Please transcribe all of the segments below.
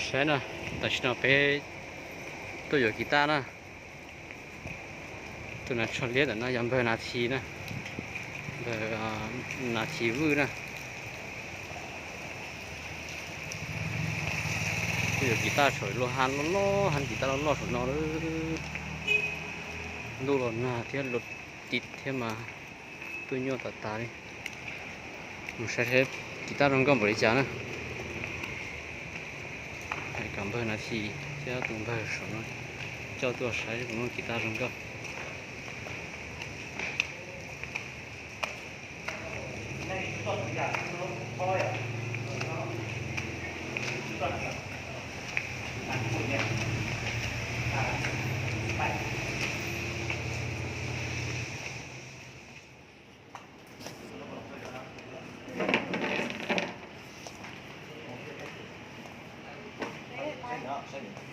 Saib na, tam sim no peb tuaj yuav kiv taj na. Tus nas tsho liab ntawm no yog npawg Nas This na, npawg Nas This Vwj na. Tuaj yuav kiv taj saum lub hab loj loj, hab kiv taj loj loj saum no lawm. Ntuj los nag thiab los tiv thiab mas tuaj nyuaj tas tas li. Mus saib saib kiv taj zoo nkauj npaum li cas na. Hais kom npawg Nas This thiab tus npawg saum no coj tuaj saib kuv lub kiv taj zoo nkauj.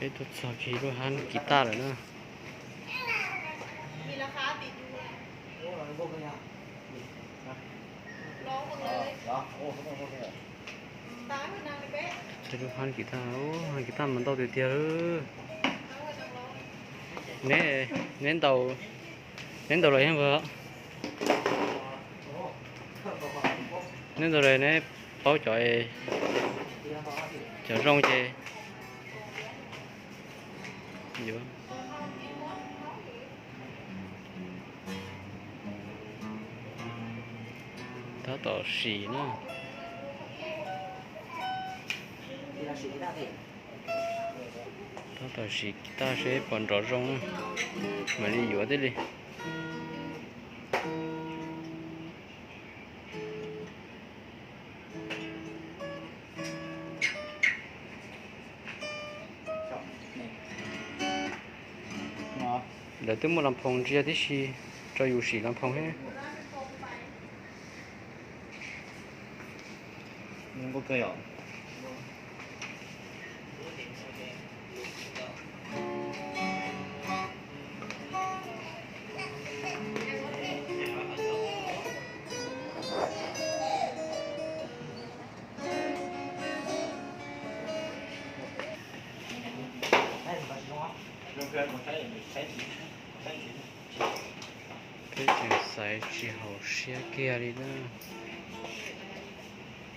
Peb tuaj txog kiag lub hab kiv taj lawm na. Lub hab kiv taj, hab kiv taj mas ntau tiag tiag. Neb, neb ntaus, neb ntaus los yeej vag. Neb ntaus los neb paub cov, cov zoo ces yuav. Tab tom sim na. Tab tom sim kiv taj seb puas nrov zoo na, mam li yuav thiaj li. Lawv twb muaj las phoos ntsia tib si rau yus sim las phoos thiab. Peb tseem xaiv tsis haum siab kiag li na.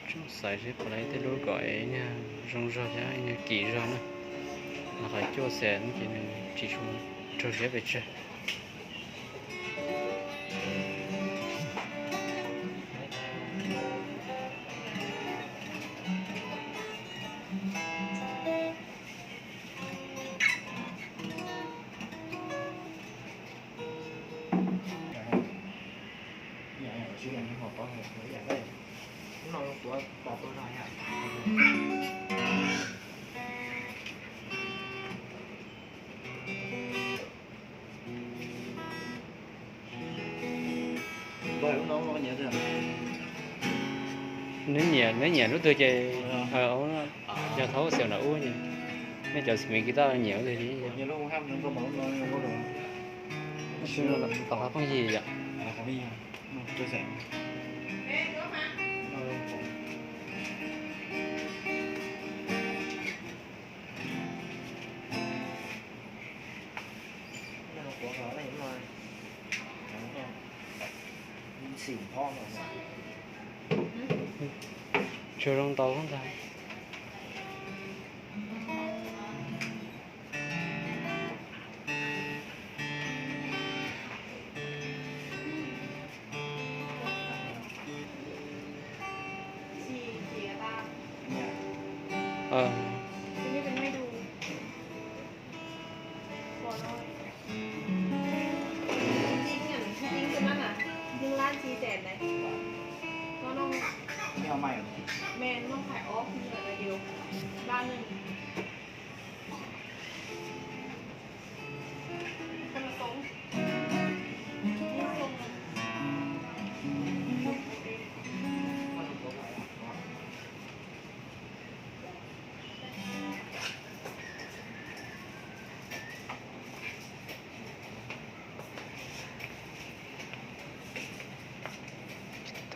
Tseem xaiv seb puas laib tej lub kom nyuag zoo zog thiab nyuag kim zog na. Mas qhov cuaj xees ces nws tsis tshua raug siab pes tsawg. Neb nyiam, neb nyiam lub twg ces yog thaub xeem nram ub, nej cov xim kiv taj nyiam lub twg li. Tom qab phooj ywg yom. Tsuas zoo ntau ntag.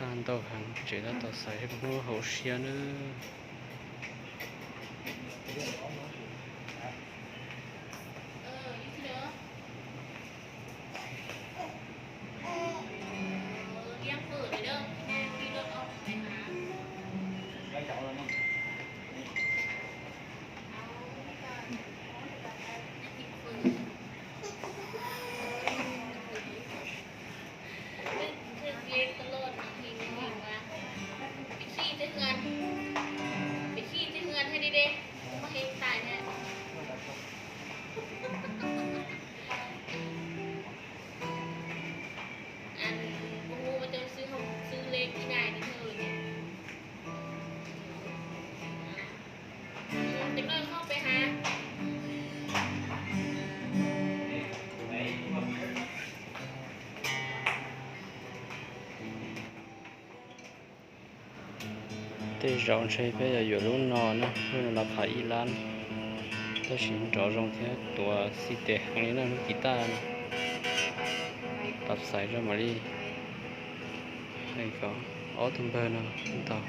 Tag ntau heev, tseem tab tom xaiv seb puas muaj hauv siab nawb. Muab heev tas na. Kuv hu ua cov xwb hauv xwb le kis dais nws hwm. Tes koj koj pe ha. Tej zaum ntshe peb yuav yuav lub no na, lub no los qhov ib lab, tab sis nrov zoo thiab tuav xij tes heev li na lub kis taj no. Tab xaiv zoj mam li hais kom ob tug npawg no ntau.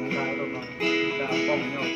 Zaum no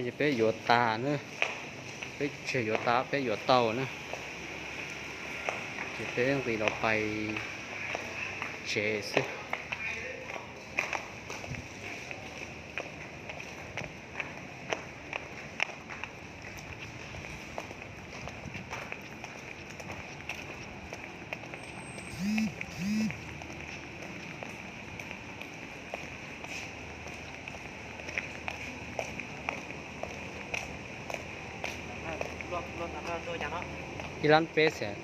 ces peb yuav tas na, peb tsis yuav tas, peb yuav tau na, ces peb nqis los pais tsev xwb. Ib lab peb xees.